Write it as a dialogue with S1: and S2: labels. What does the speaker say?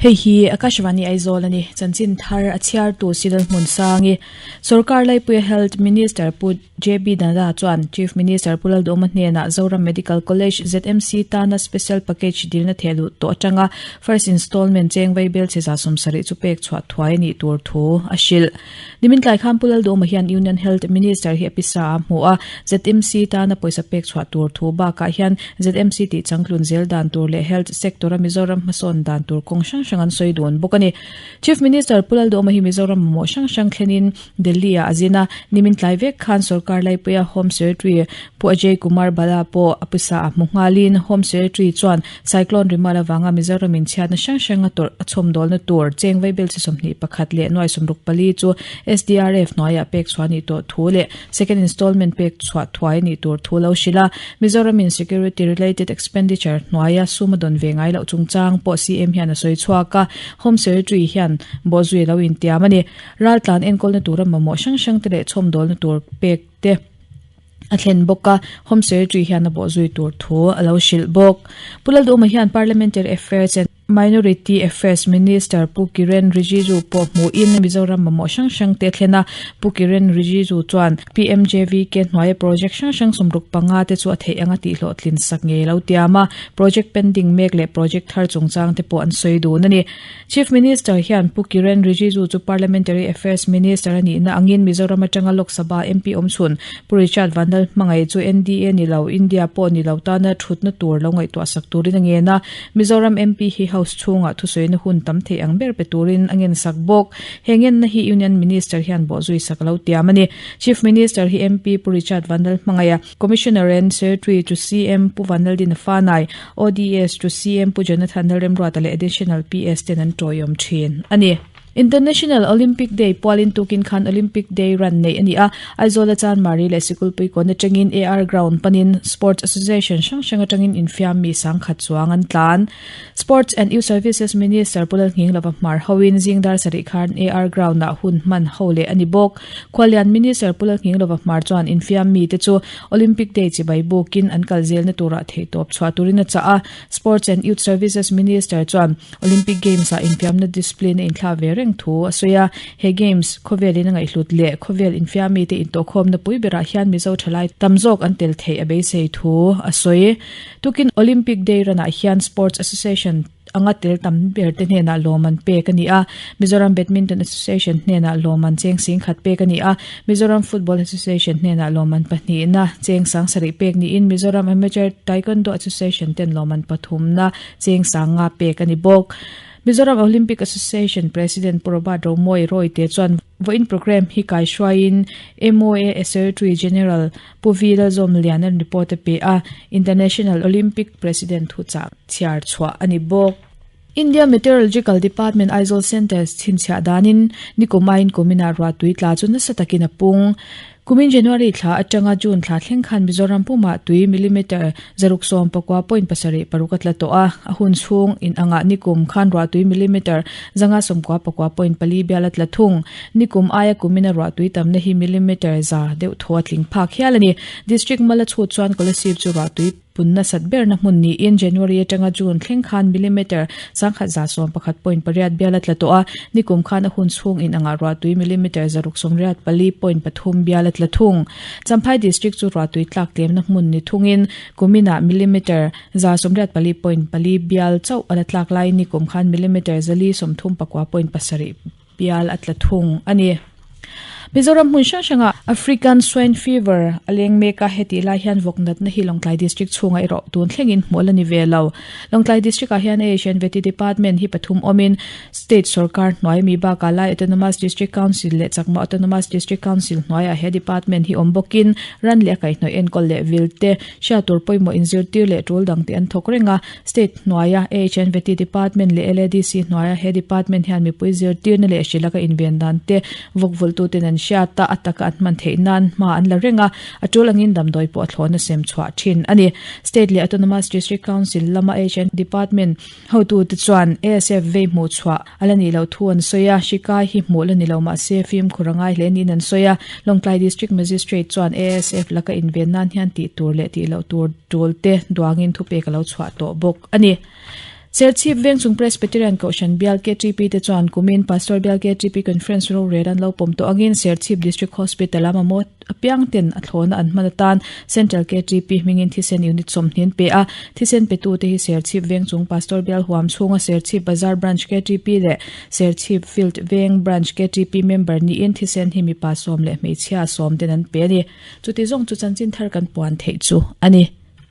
S1: Hei hi Akashvani Aizawl a ni. Chanchin thar a chhiartu Sidal Hmunsangi, Sorkar Laipuia Health Minister Pu JB Nadda chuan Chief Minister Pu Lalduhoma hnenah Zoram Medical College, ZMC, tana Special Package dilna theh luh tawh atanga First Installment cheng vaibel chhe 70 chu pek chhuah thuai a nih tur thu a hrilh. Nimin tlai khan Pu Lalduhoma hian Union Health Minister hi a pisa a hmu a, ZMC tana pawisa pek chhuah tur thu bakah hian ZMC tih changtlun zel dan tur leh Health sector-a Mizoram hmasawn dan tur kawng hrang hrang an sawi dun bawk a ni. Chief Minister Pu Lalduhoma hi Mizoram mamawh hrang hrang thlenin Delhi-ah a zin a, nimin tlai vek khan sorkar laipuia Home Secretary Pu Ajay Kumar Bala pawh a pisa a hmu nghalin Home Secretary chuan Cyclone Rimal avanga Mizoram in chhiatna hrang hrang a tawrh a chhawmdawlna tur cheng vaibel chi 21 leh nuai 64 chu SDRF hnuaiah pek chhuah nih tawh thu leh Second installment pek chhuah thuai nih tur thu lo hrilh a, Mizoram in Security related expenditure hnuaia sum a dawn ve ngai loh chungchang pawh CM hian a sawi chhuak a, Home Secretary hian bawhzui a lo intiam a ni. Raltlan enkawlna tura mamawh hrang hrang te leh chhawmdawlna tur pek te a thlen bawk a, Home Secretary hian a bawhzui tur thu a lo hrilh bawk. Pu Lalduhma hian Parliamentary Affairs and Minority Affairs Minister Pu Kiren Rijiju pawh hmuhin Mizoram mamawh hrang hrang te a thlen a, Pu Kiren Rijiju chuan PMJVK hnuaia project hrang hrang 65 te chu a theih anga tihhlawhtlin sak ngei lo tiam a, project pending mek leh project thar chungchang te pawh an sawi dun a ni. Chief Minister hian Pu Kiren Rijiju chu Parliamentary Affairs Minister a nihna angin Mizoram atanga Lok Sabha MP awmchhun Pu Richard Vanlal hmangaih chu NDA ni lo, India pawh ni lo tana thutna tur lo ngaihtuah sak turin a ngen a, Mizoram MP hi House chhungah thusawina hun tam thei ang ber pe turin a ngensak bawk. He ngenna hi Union Minister hian bawhzui sak a lo tiam a ni. Chief Minister hi MP Pu Richard Vanlal hmangaih a, Commissioner and Secretary to CM Pu Vanlaldina Fanai, ODS to CM Pu Jonathan Lalremruata leh Additional PS ten an tawiawm thin a ni. International Olympic Day pualin tukin khan Olympic Day run neih a ni a, Aizawl-a Chanmari leh Sikulpui kawn atangin AR Ground panin Sports Association hrang hrang atangin infiam mi sangkhat chuang an tlan. Sports and Youth Services Minister Pu Lalnghinglova hmar hoin zing dar sarih khan AR Ground-ah hun hman ho leh a ni bawk. Khualian Minister Pu Lalnghinglova hmar chuan infiam mite chu Olympic Day chibai bukin an kal zelna turah theihtawp chhuah turin a chah a, Sports and Youth Services Minister chuan Olympic Games-ah infiamna discipline a inthlah ve reng thu a sawi a, he Games khawvelin a ngaihhlut leh khawvel infiamite intawhkhawmna pui berah hian Mizo thalai tam zawk an tel theih a beisei thu a sawi. Tukin Olympic Day ranah hian Sports Association anga tel tam berte hnenah lawmman pek a ni a, Mizoram Badminton Association hnenah lawmman cheng singkhat pek a ni a, Mizoram Football Association hnenah lawmman pahnihna cheng sangsarih pek niin Mizoram Amateur Taekwondo Association ten lawmman pathumna Cheng sanga pek a ni bawk. Mizoram Olympic Association President Pu Robert Romawi Rawite chuan vawiin programme hi kaihruaiin MOA Secretary General Pu V Lalzawmliana report a pe a, International Olympic President thuchah chhiar chhuah a ni bawk. India Meteorological Department Aizawl Centre chhinchhiah danin nikum aiin kuminah ruahtui tla chu nasa takin a pung. Kumin January thla atanga June thla thleng khan Mizoram pumah tui millimetre 619.76 a tla tawh a, a hun chhung in angah nikum khan ruahtui millimetre 594.4 bial a tla thung. Nikum aia kumina ruahtui tamna hi millimetre za deuh thaw a tling phak hial a ni. District mala chhut chuan Kolasib chu ruahtui Punna sat berna hmun niin January atanga June thleng khan millimetre 1111.8 bial a tla tawh a, nikum khan a hun chhung in angah ruahtui millimetre 684.3 bial a tla thung. Champhai District chu ruahtui tlak tlemna hmun ni thungin kuminah millimetre 184.4 bial chauh a la tlak laiin nikum khan millimetre 439.7 bial a tla thung a ni. Mizoram hmun hrang hrangah African Swine Fever a leng mek a, hetih lai hian vawk natna hi Lawngtlai District chhungah erawh tun thlengin hmuh a la ni ve lo. Lawngtlai District ah hian AHN Vety Department hi pathum awmin State sorkar hnuai mi bakah Lai Autonomous District Council leh Chakma Autonomous District Council hnuaiah he department hi awm bawkin ran leh a kaihhnawih enkawl leh vil te hriat tur pawimawh inzirtir leh tul dang te an thawk reng a. State hnuaia AHN Vety Department leh LADC hnuaia he department hian mipui zirtirna leh hrilh laka inven dan te vawkvulhtuten an hriat a, a taka an hman theih nan hma an la reng a, a tul angin damdawi pawh a thlawna sem chhuah thin a ni. State leh Autonomous District Council lama AHN Department hotute chuan ASF vei hmuh chhuah a la nih loh thu an sawi a, hri kai hi hmuh la ni lo mah se fimkhur a ngai hle niin an sawi a. Lawngtlai District Magistrate chuan ASF laka inven nan hian tih tur leh tih loh tur tul te duangin thupek a lo chhuah tawh bawk a ni. Serchhip Vengchung Presbyterian Kohhran Bial KTP te chuan kumin Pastor Bial KTP Conference rorel an lo pawm tawh angin Serchhip District Hospital a mamawh apiang ten a thlawhna an hman atan Central KTP hmingin thisen unit 20 an pe a. Thisen petute hi Serchhip Vengchung Pastor Bial huam chhunga Serchhip Bazar Branch KTP leh Serchhip Field Veng Branch KTP member niin thisen hi mipa sawm leh hmeichhia sawm ten an pe a ni. Chuti zawng chu chanchin thar kan puan theih chu a ni.